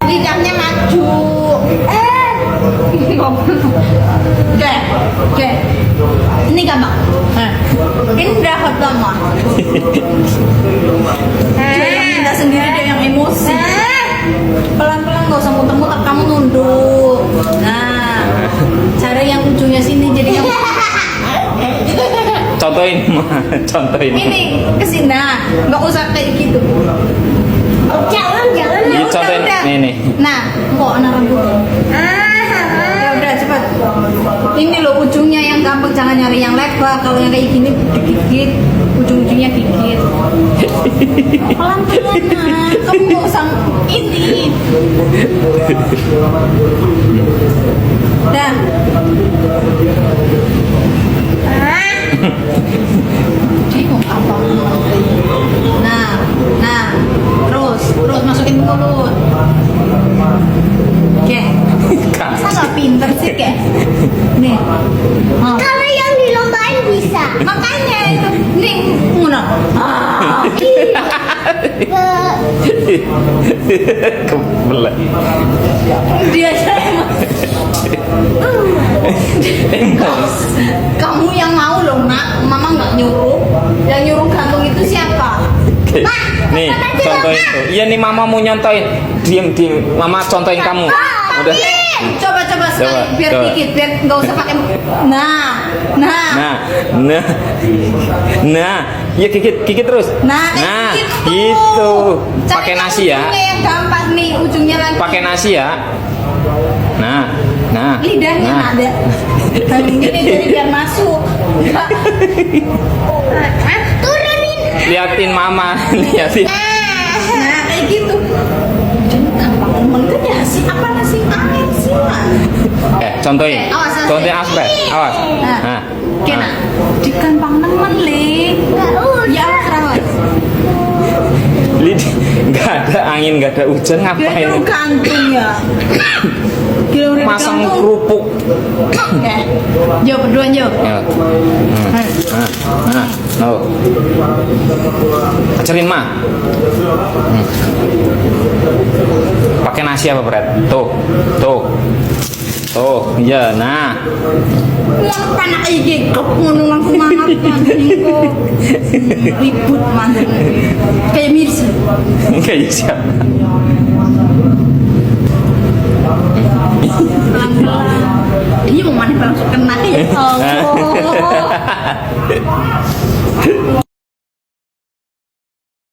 Lidahnya maju. Oke. Ini gampang. Ini udah hot lama. Jangan minta sendiri deh yang emosi. Pelan-pelan gak usah muter-muter, kamu nunduk. Nah, cara yang ujungnya sini jadi kamu. Contohin, contohin. Ini kesini, nah, nggak usah kayak gitu. Jangan. Ini contohin, nih. Nah, kok anak rambut. Ya udah cepat. Ini loh ujungnya yang gampang, jangan nyari yang lebar. Kalau yang kayak gini dikit, ujung-ujungnya dikit. Pelan-pelan, nah. Kamu nggak usah ini. Dah. Bingung apa? Nah, terus masukin mulut. Oke. Masa nggak pinter sih kayak? Nih. Kalau yang dilombain bisa. Makanya itu nih ngono. Kebelet. Dia saya. Kamu yang mau loh nak, mama nggak nyuruh. Yang nyuruh gantung itu siapa? Nih, contohin tuh. Iya nih mama mau nyontoin. Diem. Mama contohin kamu. Udah. Coba sekali, biar coba. dikit, biar nggak usah pakai. Nah. Iya gigit terus. Nah, gitu. Pakai nasi ya. Ujungnya yang gampang nih, ujungnya lagi. Pakai nasi ya. Nah. Lidahnya ada. Ini jadi biar masuk. Turunin. Liatin mama, liatin. Nah, kayak gitu. Jadi gampang banget ya sih, apa nasi angin sih, Mas? Contohin. Awas. Contohin aspek. Awas. Nah. Kena. Di gampang nemen, Le. Ya, awas. Lid, nggak ada angin, nggak ada hujan, Dia ngapain? nyuruh gantung ya. Gila udah Masang digantung. kerupuk. Oke. Jo, berdua Jo. Ya. No. Ajarin mah. Pakai nasi apa berat? Tuh, ya, nah. Yang panak iki kok ngono langsung mangat kok. Ribut mantan. Kayak Mirsa. Kayak siapa? Pelan-pelan. Ini mau mana langsung kena ya. Allah.